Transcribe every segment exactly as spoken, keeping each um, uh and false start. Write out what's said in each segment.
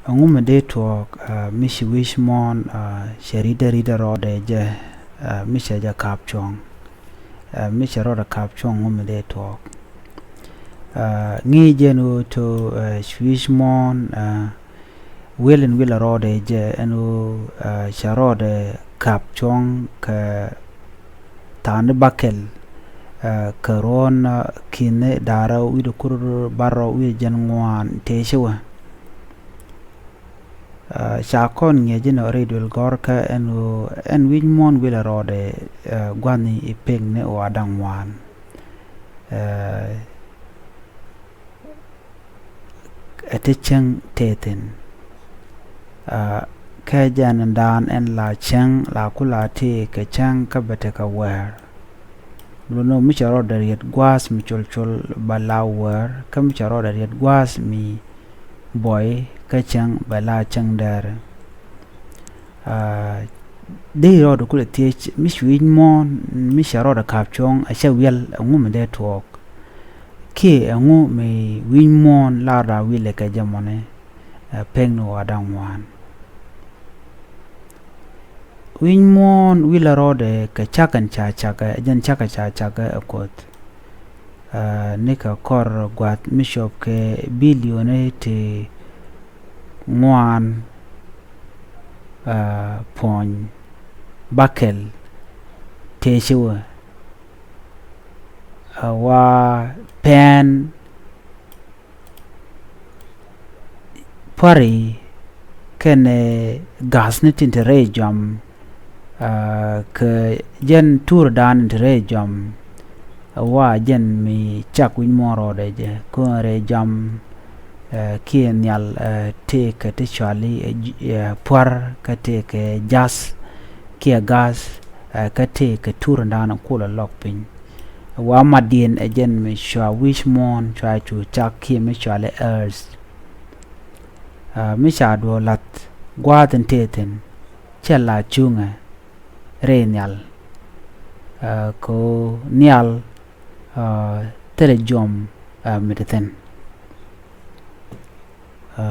Ɛŋu mi dee tuɔɔk, ɛ, mi ci wi̱c muɔ̱ɔ̱n, ɛ, cɛ ri̱t dee ri̱t dee rɔɔdɛ jɛ, ɛ, mi cɛ jɛ ka̱p cuɔ̱ŋ, ɛ, mi cɛ rɔɔdɛ ka̱p cuɔ̱ŋ, ɛŋu mi dee tuɔɔk? Ɛ, ŋi̱i̱c jɛn ɣöö to, ɛ, ci wi̱c muɔ̱ɔ̱n, ɛ, wi̱el in wi̱lɛ rɔɔdɛ jɛ ɛn ɣöö, ɛ, cɛ rɔɔdɛ ka̱p cuɔ̱ŋ kɛ tha̱a̱ŋ di bäkɛl, ɛ, kɛ ruɔ̱n, ɛ, ki̱ni da̱rä wi̱cdɛ kur bärɔw wi̱cdɛ jiɛn ŋuan tëë ci wä. Ɛ, ca kɔn ŋi̱eec inɔ rɛy duël gɔ̱rkä ɛn ɣöö ɛn wi̱c muɔ̱ɔ̱n wi̱lɛ rɔɔdɛ, ɛ, gua̱thni i̱ pekni ɣɔaa da̱ŋ ŋuan. Ɛ, ɛ ti cäŋ tëë thi̱n. Ɛ, kä jɛn in daan ɛn la cäŋ la ku la tëë kɛ cäŋ kä bɛ tekɛ wäär. Lun nɔ mi cɛ rɔɔdɛ riet gua̱a̱th mi col col bɛ la wäär, kä mi cɛ rɔɔdɛ riet gua̱a̱th mi buɔy kä cäŋ bɛ la cäŋ däär. Ɛ, dee rɔɔdɛ kulɛ thiec mi ci wi̱c muɔ̱ɔ̱n mi cɛ rɔɔdɛ ka̱p cuɔ̱ŋ, ɛ cɛ wiɛl ɛŋu mi dee tuɔɔk? Kiɛ ɛŋu mi wi̱c muɔ̱ɔ̱n lar da̱a̱ wi̱lɛ kɛ jɛ mɔni, ɛ, pekni ɣɔaa da̱ŋ ŋuan? Wi̱c muɔ̱ɔ̱n wi̱lɛ rɔɔdɛ kɛ cak ɛn ca cakɛ, ɛ jɛn cakɛ ca cakɛ ɛ Kuoth. Ɛ, nikɛ kɔr gua̱th mi cop kɛ bilioni ti ŋuan, ɛ, puɔ̱ny bäkɛl tëë ci wä. Ɛ, wa pɛn pua̱ri kɛnɛ ga̱a̱thni tin te rɛy jɔam, ɛ, kɛ jɛn tuur dan in te rɛy jɔam, ɛ, wa jɛn mi cak wi̱c muɔ̱ɔ̱n rɔɔdɛ jɛ kɔn rɛy jɔam, ɛ, kiɛ nhial, ɛ, tëëkɛ ti cɔali, ɛ, j-, ɛ, pua̱r kä tëëkɛ ja̱th kiɛ ga̱a̱th, ɛ, kä tëëkɛ tuur dan in kulɛ lɔk piny. Wa matdiɛn ɛ jɛn mi cua wi̱c muɔ̱ɔ̱n cua cu cak kiɛ mi cɔali earth. Ɛ, mi ca duɔ̱ɔ̱r la̱th gua̱a̱th in tëë thi̱n cɛ la cuŋɛ rɛy nhial. Ɛ, kɛ ɣöö nhial, ɛ, thilɛ jɔam, ɛ, mi te thi̱n. Ɛ,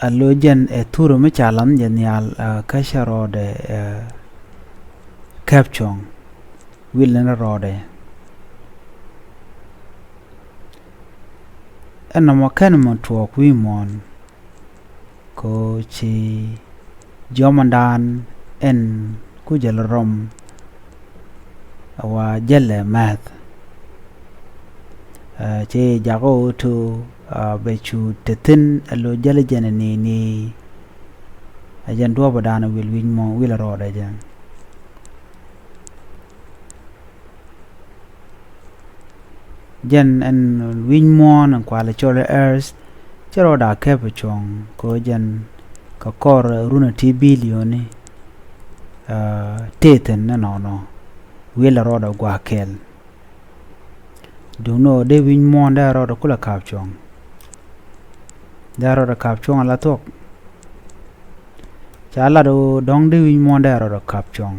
a lo̱c jɛn ɛ thurɛ mi ca la̱th jɛ nhial, ɛ, kä cɛ rɔɔdɛ, ɛ, kɛp cuɔ̱ŋ wi̱l ni rɔɔdɛ. Ɛn nɔmɔ kɛn mɔ tuɔɔk wi̱i̱ muɔ̱ɔ̱n. Kɛ ɣöö ci jiɔamandan ɛn ku jäl rɔm, ɛ, wa jälɛ mɛth. Ɛ, ci jakä ɣöö to, ɛ, bɛ cu te thi̱n ɛ lo̱c jäl jɛn ɛ ni̱i̱ni̱i̱. Ɛ jɛn duɔ̱ɔ̱pädan wi̱l wi̱c muɔ̱ɔ̱n wi̱l rɔɔdɛ jɛ. Jɛn ɛn wi̱c muɔ̱ɔ̱n ɛn kualɛ cɔl earth, cɛ rɔɔdɛ a kɛp cuɔ̱ŋ kɛ ɣöö jɛn kɛ kɔr run ɛ ti bilioni, ɛ, tëë thi̱n ɛnɔnɔ wi̱lɛ rɔɔdɛ gua̱a̱k kɛl. Duundɛ ɣöö dee wi̱c muɔ̱ɔ̱n dee rɔɔdɛ kulɛ ka̱p cuɔ̱ŋ. Dee rɔɔdɛ ka̱p cuɔ̱ŋ ala thuɔ̱k. Ca lat ɣöö dɔ̱ŋ dee wi̱c muɔ̱ɔ̱n dee rɔɔdɛ ka̱p cuɔ̱ŋ.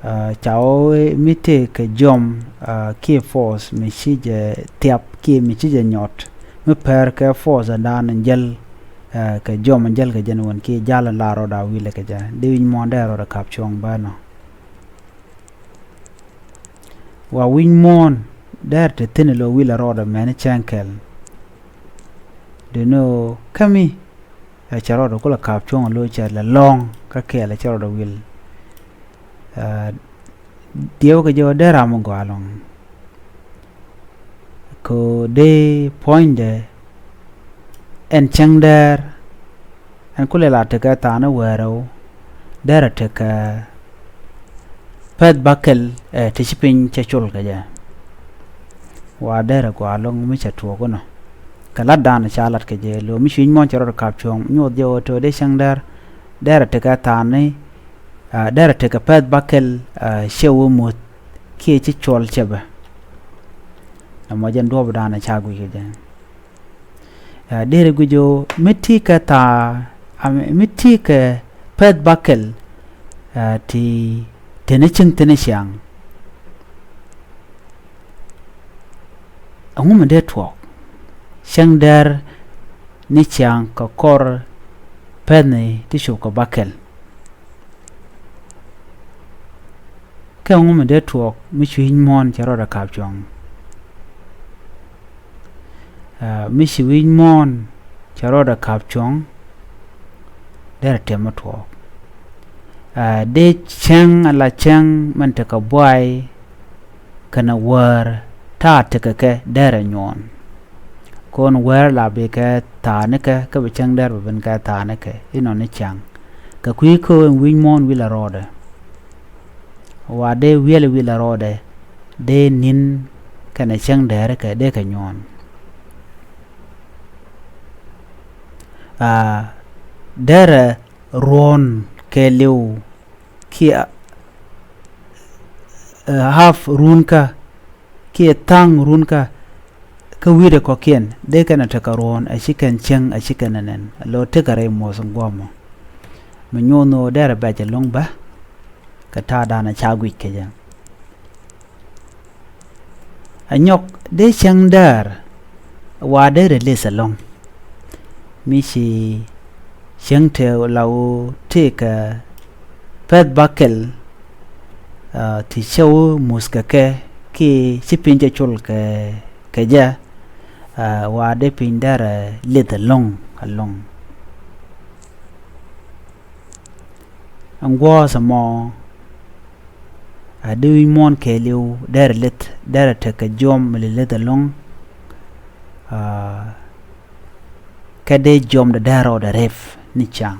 Ɛ, ca ɣöö mi tëë kɛ jiɔam, ɛ, kiɛ force mi ci jɛ thiap kiɛ mi ci jɛ nyɔt mi pɛr kɛ force ɛn daan ɛn jäl, ɛ, kɛ jiɔam ɛn jäl kɛ jɛn wän kiɛ jal ɛn la rɔɔdɛ a wi̱lɛ kɛ jɛ. Dee wi̱c muɔ̱ɔ̱n dee rɔɔdɛ ka̱p cuɔ̱ŋ bä nɔ. Wa wi̱c muɔ̱ɔ̱n dee rɛ te thi̱n ɛ lo̱ wi̱lɛ rɔɔdɛ mɛni cäŋ kɛl. Duundɛ ɣöö kä mi, ɛ, cɛ rɔɔdɛ kulɛ ka̱p cuɔ̱ŋ ɛ lo̱ cɛ lɛ lɔ̱ŋ kä kɛɛl ɛ cɛ rɔɔdɛ wi̱l. Ɛ, diɛw kɛ jɛ ɣöö dee ram mi gɔaa ɛlɔ̱ŋ. Kɛ ɣöö dee puɔ̱nydɛ ɛn cäŋ däär ɛn kulɛ la tekɛ tha̱a̱ŋ ni wäärä ɣöö derɛ tekɛ pɛth bäkɛl, ɛ, ti ci piny cɛ col kɛ jɛ. Wa derɛ gɔaa ɛlɔ̱ŋ mi cɛ tuɔɔk inɔ. Kɛ latdan ca lat kɛ jɛ lo̱ mi ci wi̱c muɔ̱ɔ̱n cɛ rɔɔdɛ ka̱p cuɔ̱ŋ nyoth jɛ ɣöö te dee cäŋ däär derɛ tekɛ tha̱a̱ŋ ni, ɛ, derɛ tekɛ pɛth bäkɛl, ɛ, cɛ wä muth kiɛ ci cɔl cɛ bä. Nɔmɔ jɛn duɔ̱ɔ̱pädan ca guic kɛ jɛ. Ɛ, derɛ guic ɣöö mi ti kɛ tha̱a̱, a mi, mi ti kɛ pɛth bäkɛl, ɛ, ti teni cieŋ teni ciaŋ. Ɛŋu mi dee tuɔɔk? Cäŋ dɛr ni ciaŋ kɛ kɔr pɛthni ti cop kɛ bakɛl. Kɛ ɛŋu mi dee tuɔɔk mi ci wi̱c muɔ̱ɔ̱n cɛ rɔɔdɛ ka̱p cuɔ̱ŋ? Aa, mi ci wi̱c muɔ̱ɔ̱n cɛ rɔɔdɛ ka̱p cuɔ̱ŋ, derɛ tɛm mi tuɔɔk. Aa, dee cäŋ ala cäŋ min tekɛ buay kɛnɛ wäär ta̱a̱ tekɛ kɛ derɛ nyuɔ̱ɔ̱n. Kɔn wäär la bi kɛ tha̱a̱ nikɛ, kä bi cäŋ dɛr bi ben kɛ tha̱a̱ nikɛ inɔ ni ciaŋ. Kɛ kui̱ kä ɛn wi̱c muɔ̱ɔ̱n wi̱c la rɔɔdɛ. Wa dee wiɛl wi̱c la rɔɔdɛ, dee ni̱n kɛnɛ cäŋ dɛr kɛ dee kɛ nyuɔ̱ɔ̱n. Aa, derɛ ruɔ̱n kɛɛliw kiɛ, aa, half runkä kiɛ tha̱a̱ŋ runkä kä wi̱i̱dɛ kɔ̱kiɛn dee kɛn a tekɛ ruɔ̱ɔ̱n a ci kɛn cieŋ a ci kɛn a nɛn a lo̱ tekɛ rɛy muɔ̱th in guɔ̱mɔ. Mi nyuɔ̱th ni ɣöö derɛ bɛc ɛlɔ̱ŋ bä kɛ ta̱a̱dan a ca guic kɛ jɛ. Ɛ nyɔk dee cäŋ däär wa derɛ lith ɛlɔ̱ŋ. Mi ci cäŋ te la ɣöö tëëkɛ pɛth bakɛl, aa, ti cä wä muth kɛ kɛ kiɛ ci piny cɛ col kɛ, kɛ jɛ, aa, wa dee piny derɛ lith ɛlɔ̱ŋ, ɛlɔ̱ŋ. Ɛn guɔ̱ɔ̱th ɛmɔ, aa, dee wi̱c muɔ̱ɔ̱n kɛɛliw derɛ lith, derɛ tekɛ jiɔam mi lith lith ɛlɔ̱ŋ, aa, kɛ dee jiɔamdɛ derɛ rɔɔdɛ rep ni ca̱ŋ.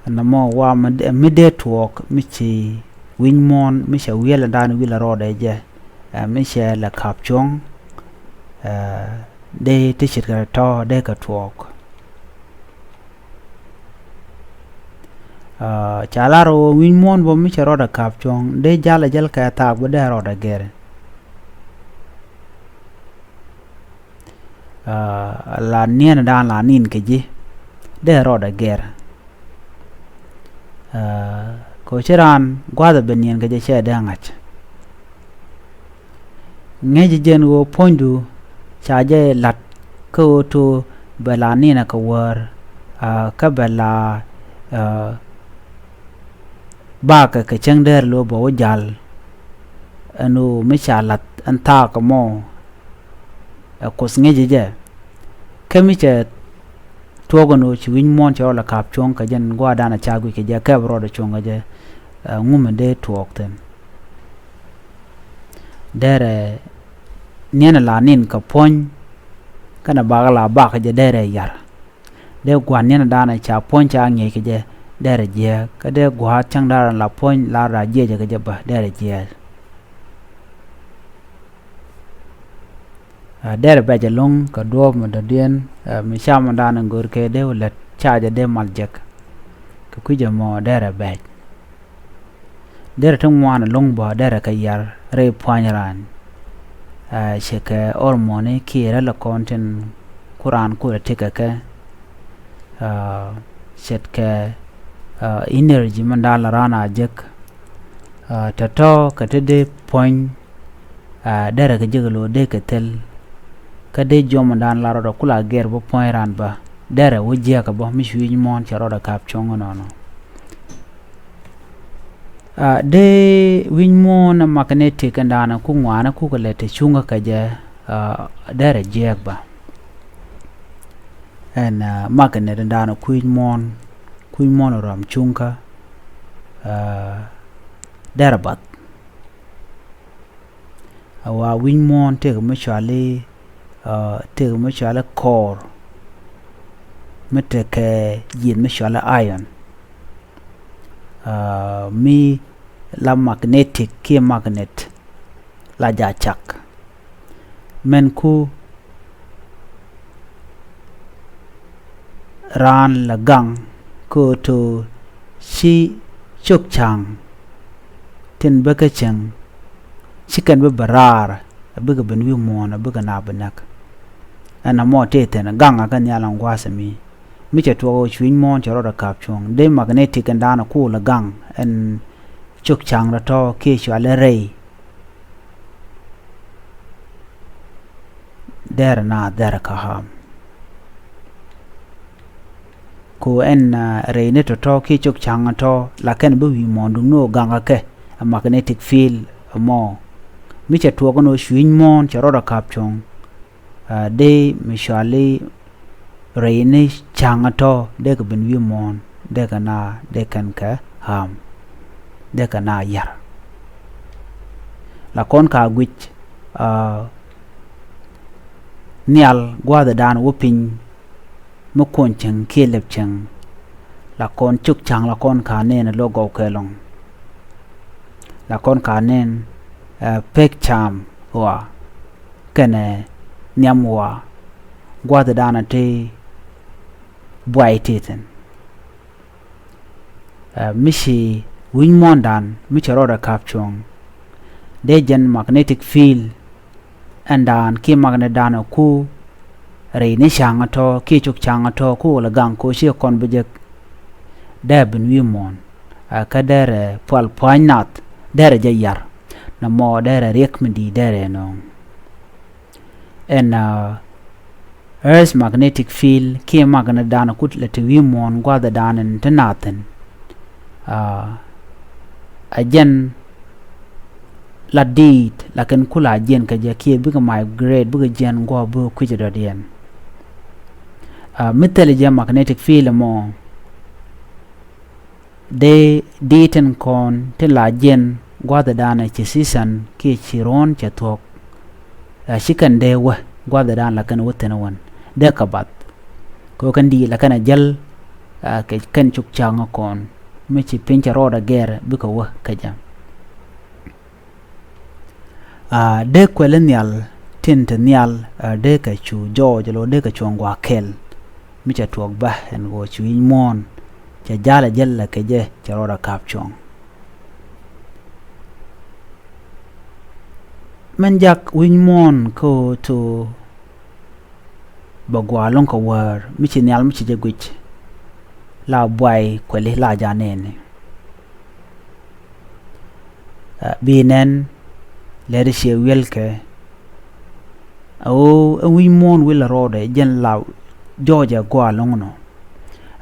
Ɛn ɛmɔ wa mi dee, mi dee tuɔɔk mi ci wi̱c muɔ̱ɔ̱n mi cɛ wiɛl ɛn da̱a̱n wi̱l ɛ rɔɔdɛ jɛ, aa, mi cɛ lɛ ka̱p cuɔ̱ŋ, aa, dee ti ce̱tkɛ tɔ̱ dee kɛ tuɔɔk. Aa, ca lar ɣöö wi̱c muɔ̱ɔ̱n bä mi cɛ rɔɔdɛ ka̱p cuɔ̱ŋ dee jal ɛ jäl kɛ thaak bä dee rɔɔdɛ gɛr. Aa, la niɛn dan la nin kɛ ji̱ dee rɔɔdɛ gɛr. Aa, kɛ ɣöö ci raan gua̱a̱th ɛ ben niɛn kɛ jɛ cɛ dee ŋa̱c. Ŋäc jɛn ɣöö puɔ̱nydu ca jɛ la̱t kä ɣöö to bɛ la ninɛ kɛ wäär, aa, kä bɛ la, aa, bakɛ kɛ cäŋ däär lo̱ bɛ wä jal. Ɛn ɣöö mi ca la̱t ɛn thaak ɛmɔ, ɛ Kuoth ŋäc jɛ. Kä mi cɛ tuɔɔk ɛn ɣöö ci wi̱c muɔ̱ɔ̱n cɛ rɔ la ka̱p cuɔ̱ŋ kɛ jɛn gua̱a̱r dan a ca guic kɛ jɛ kɛ bi rɔɔdɛ cuɔ̱ŋ kɛ jɛ, aa, ŋu mi dee tuɔɔk thi̱n. Derɛ niɛn la nin kɛ puɔ̱ny kɛnɛ bak la bak kɛ jɛ derɛ yar. Dee gua̱n niɛn dan ca puɔ̱ny ca ŋi̱eec kɛ jɛ derɛ jiääk, kä dee gua̱a̱th cäŋ dan la puɔ̱ny la ra jiɛcɛ kɛ jɛ bä derɛ jiääk. Aa, derɛ bɛc ɛlɔ̱ŋ kɛ duɔ̱ɔ̱p mi dɔ̱diɛn, aa, mi ca mɔ dan in go̱r kɛ dee wä lät ca jɛ dee mal jek. Kɛ kui̱c ɛmɔ derɛ bɛc. Derɛ ti ŋuan ɛlɔ̱ŋ bä derɛ kɛ yar rɛy pua̱ny raan. Aa, ce̱tkɛ hormone kiɛ rɛl ɛ kɔn tin ku raan kulɛ tekɛ kɛ. Aa, ce̱tkɛ, aa, energy min da̱a̱n la raan a jek. Aa, tɔ̱tɔ̱ kɛ ti dee puɔ̱ny, aa, derɛ kɛ jek lo̱o̱ dee kɛ thil. Kä dee jiɔam min da̱a̱n la rɔɔdɛ kula gɛr bä puɔ̱ny raan bä derɛ wä jiäkä bä mi ci wi̱c muɔ̱ɔ̱n cɛ rɔɔdɛ ka̱p cuɔ̱ŋ ɛnɔnɔ. Aa, dee wi̱c muɔ̱ɔ̱n ɛ magnetic in da̱a̱n ku ŋuani kukɛ lɛ te cuŋä kɛ jɛ, aa, derɛ jiɛɛk bä. Ɛn, aa, magnet in da̱a̱n ku wi̱c muɔ̱ɔ̱n, ku wi̱c muɔ̱ɔ̱n ɛ rɔm cuŋkä, aa, derɛ bath. Aa, wa wi̱c muɔ̱ɔ̱n tëëkɛ mi cɔali, aa, tëëkɛ mi cɔali core, mi tekɛ ji̱th mi cɔali iron. Aa, mi la magnetic kiɛ magnet la ja̱ cak. Mɛn ku raan la gaŋ kä ɣöö to ci cök ca̱ŋ tin bä kä cäŋ ci kɛn bä bɛ raar a bikɛ ben wi̱i̱ muɔ̱ɔ̱n a bikɛ na bi näk. Ɛn amɔ tëë thi̱n gaŋ a kä nhial ɛn gua̱a̱th ɛmi. Mi cɛ tuɔɔk ɣöö ci wi̱c muɔ̱ɔ̱n cɛ rɔɔdɛ ka̱p cuɔ̱ŋ dee magnetic ɛn da̱a̱n a kuul ɛ gaŋ ɛn cök ca̱ŋ rɔ tɔ̱ kiɛ cualɛ rɛy. derɛ naath derɛ kä Ham. Ko ɛn, ah, rɛy ni tɔ̱tɔ̱ kiɛ cok ca̱ŋ tɔ̱ la kɛn bi wi̱i̱ muɔ̱ɔ̱n duŋni ɣöö gaŋkɛ kɛ ɛ magnetic field ɛmɔ. Mi cɛ tuɔɔk ɛn ɣöö cui̱ny muɔ̱ɔ̱n cɛ rɔɔdɛ ka̱p cuɔ̱ŋ, ah, dee mi cɔali rɛy ni ca̱ŋ tɔ̱ dee kɛ ben wi̱i̱ muɔ̱ɔ̱n dee kɛ naath dee kɛn kɛ Ham, dee kɛ naath yär. La kɔn ka guic, ah, nhial gua̱a̱thdan wä piny mi kuɔn cieŋ kiɛ lɛp cieŋ. La kɔn cok ca̱ŋ la kɔn ka nɛn ɛ lo̱k gɔw kɛ lɔ̱ŋ. La kɔn ka nɛn, eh, pek ca̱a̱m ɣɔaa kɛnɛ nhiam ɣɔaa gua̱a̱thdan a te buay ti thi̱n. Eh, mi ci wi̱ny muɔ̱ɔ̱ndan mi cɛ rɔɔdɛ ka̱p cuɔ̱ŋ dee jɛn magnetic field ɛndan kiɛ magnetdan ɛ ku rɛy ni ca̱ŋ tɔ̱ kiɛ cok ca̱ŋ tɔ̱ ku wä lɛ gaŋ ko ci kɔn bi jek. Dee ben wi̱i̱ muɔ̱ɔ̱n, ah, kä derɛ pual pua̱ny nath derɛ jɛ yär. Nɔmɔ derɛ riɛk mi di̱i̱t derɛ nööŋ. Ɛn, ah, Earth magnetic field kiɛ magnetdan ku lɛ te wi̱i̱ muɔ̱ɔ̱n gua̱a̱thdan in te naath thi̱n. Ah, a jɛn la di̱i̱t la kɛn ku la jiɛn kɛ jɛ kiɛ bikɛ migrate bikɛ jiɛn gua̱a̱th bikɛ kui̱c dɔ̱diɛn. Ah, mi thilɛ jɛ magnetic field ɛmɔ dee di̱i̱t tin kɔn tin la jiɛn gua̱a̱thdan ci season kiɛ ci ruɔ̱n cɛ thuɔ̱k. Ah, ci kɛn dee wä gua̱a̱thdan la kɛn wä thi̱n wän dee kɛ bath. Kɛ ɣöö kɛn di̱i̱t la kɛn a jäl, ah, kɛ kɛn cok ca̱ŋ kɔn mi ci piny cɛ rɔɔdɛ gɛr bikɛ wä kɛ jɛ. Ah, dee kuɛli nhial tin te nhial, ah, dee kɛ cu jɔɔc lɔ dee kɛ cuɔ̱ŋ gua̱a̱th kɛl. Mi cɛ tuɔɔk bä ɛn ɣöö ci wi̱ny muɔ̱ɔ̱n cɛ ja̱l a jäl la kɛ jɛ cɛ rɔɔdɛ ka̱p cuɔ̱ŋ. Mɛn jak wi̱ny muɔ̱ɔ̱n kä ɣöö to bɛ gua̱a̱ lo̱ŋ kɛ wäär mi ci nhial mi ci jɛ guic. La buay kuɛli la ja̱ nɛɛni. Ah, bi nɛn lɛri ciɛ wiɛlkɛ. A ɣöö ɛn wi̱ny muɔ̱ɔ̱n wi̱lɛ rɔɔdɛ jɛn la jɔɔcɛ gua̱a̱ lo̱ŋ nɔ.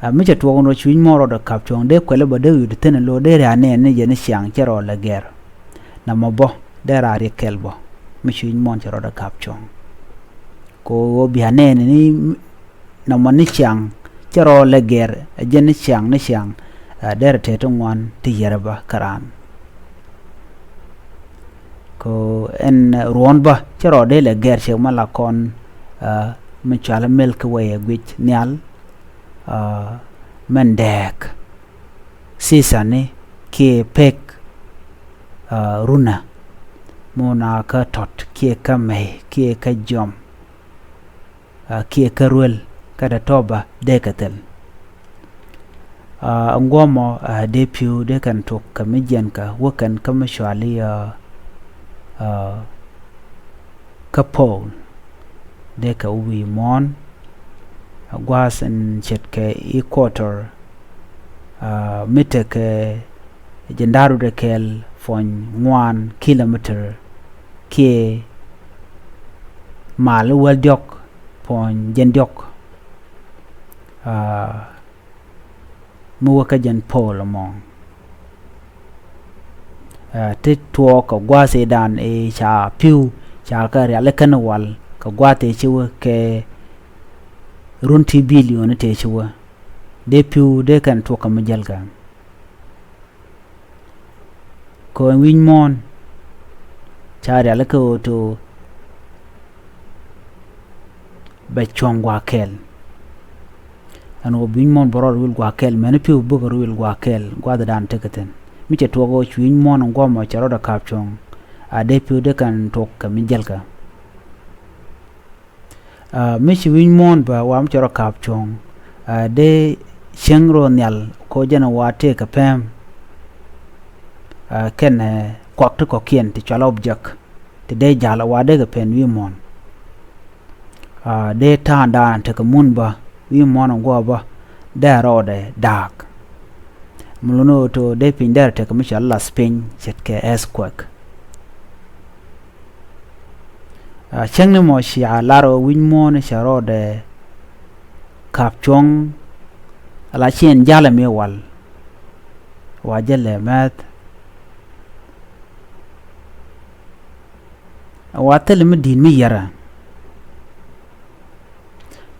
Ah, mi cɛ tuɔɔk nɔ ci wi̱ny muɔ̱ɔ̱n rɔɔdɛ ka̱p cuɔ̱ŋ dee kuɛli bä dee wi̱i̱ ti thi̱n lo̱ dee ria̱a̱n nɛɛni jɛn ni ciaŋ cɛ rɔɔdɛ gɛr. Namɔ bä dee raar riɛk kɛl bä mi ci wi̱ny muɔ̱ɔ̱n cɛ rɔɔdɛ ka̱p cuɔ̱ŋ. Kɛ ɣöö bia nɛɛni ni nɔmɔ ni ciaŋ cɛ rɔɔdɛ gɛr ɛ jɛn ni ciaŋ ni ciaŋ, ah, derɛ tɛt ti ŋuan ti yɛrɛ bä kä raan. Kɛ ɛn ruɔ̱n bä cɛ rɔɔdɛ lɛ gɛr cɛ mɛ la kɔn, ah, mi cual Milky Way ɛ guic nhial, ah, mɛn dɛɛk. Season ni kiɛ pek, ah, runä. Mun a kä tɔt kiɛ kä mɛy kiɛ kä jiɔm, ah, kiɛ kä ruel kä tɔ̱tɔ̱ bä dee kɛ thil. Ah, ɛn guɔmɔ, ah, dee pi̱w dee kɛn tok kɛ mi jiɛn kɛ wä kɛn kä mi cuali, ah, ah, kä pole dee kɛ wi̱i̱ muɔ̱ɔ̱n. Ah, gua̱a̱th in ce̱tkɛ equator, ah, mi tekɛ jiɛn da̱r rut ɛ kɛl puɔ̱ny ŋuan kilometer kiɛ mal i̱ wäl diɔ̱k puɔ̱ny jiɛn diɔ̱k. Ah, mi wä kä jɛn pole ɛmɔ. Ah, ti tuɔɔk kɛ gua̱a̱th i̱ dan i̱ ca pi̱w ca kɛ riali kɛn wal kɛ gua̱a̱th i̱ ci wä kɛ run ti billion i̱ tëë ci wä. Dee pi̱w dee kɛn tuɔɔk kɛ mi jäl kɛ. Kɛ wi̱ny muɔ̱ɔ̱n ca rialikä ɣöö to bɛ cuɔ̱ŋ gua̱a̱th kɛl. Ɛn ɣöö bi wi̱ny muɔ̱ɔ̱n bɛ rɔɔdɛ wil gua̱a̱th kɛl, mɛni pi̱w bikɛ rɔ wil gua̱a̱th kɛl gua̱a̱thdan tekɛ thi̱n. Mi cɛ tuɔɔk ɣöö ci wi̱ny muɔ̱ɔ̱n ɛn guɔ̱mɔ cɛ rɔɔdɛ ka̱p cuɔ̱ŋ, a dee pi̱w dee kɛn tuɔɔk kɛ mi jälkä. Ah, mi ci wi̱ny muɔ̱ɔ̱n bä wa mi cɛ rɔ ka̱p cuɔ̱ŋ, ah, dee cieŋ rɔ nhial kɛ ɣöö jɛn ɛ wa tëëkɛ pɛm. Ah, kɛnɛ kuak ti kɔ̱kiɛn ti cual object ti dee ja̱l ɛ wa dee kɛ pɛn wi̱i̱ muɔ̱ɔ̱n. Ah, dee ta̱a̱ŋdan tekɛ mun bä wi̱i̱ muɔ̱ɔ̱n ɛ guɔ bä dee rɔɔdɛ da̱a̱k. Mi luni ɣöö to dee piny derɛ tekɛ mi cɔal lath piny ce̱tkɛ earthquake. A cäŋ ni mɔ cia lar ɣöö wi̱c muɔ̱ɔ̱n cɛ rɔɔdɛ ka̱p cuɔ̱ŋ. Ala ciɛn jalɛ mi wal wa jɛ lɛ mɛth. Wa thil mi di̱i̱t mi yɛrɛ.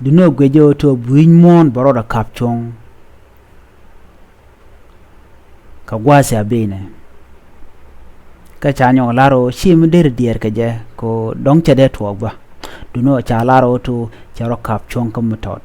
Duŋni ɔ guic jɛ ɣöö tɔ bi wi̱c muɔ̱ɔ̱n bɛ rɔɔdɛ ka̱p cuɔ̱ŋ. Kɛ gua̱a̱th cia benɛ. Kä ca nyɔk lar ɣöö ci mi deri diɛɛr kɛ jɛ kɛ ɣöö dɔ̱ŋ cɛ dee tuɔɔk bä. Duŋni ɔ ca lar ɣöö tɔ cɛ rɔ ka̱p cuɔ̱ŋ kä mi tɔt.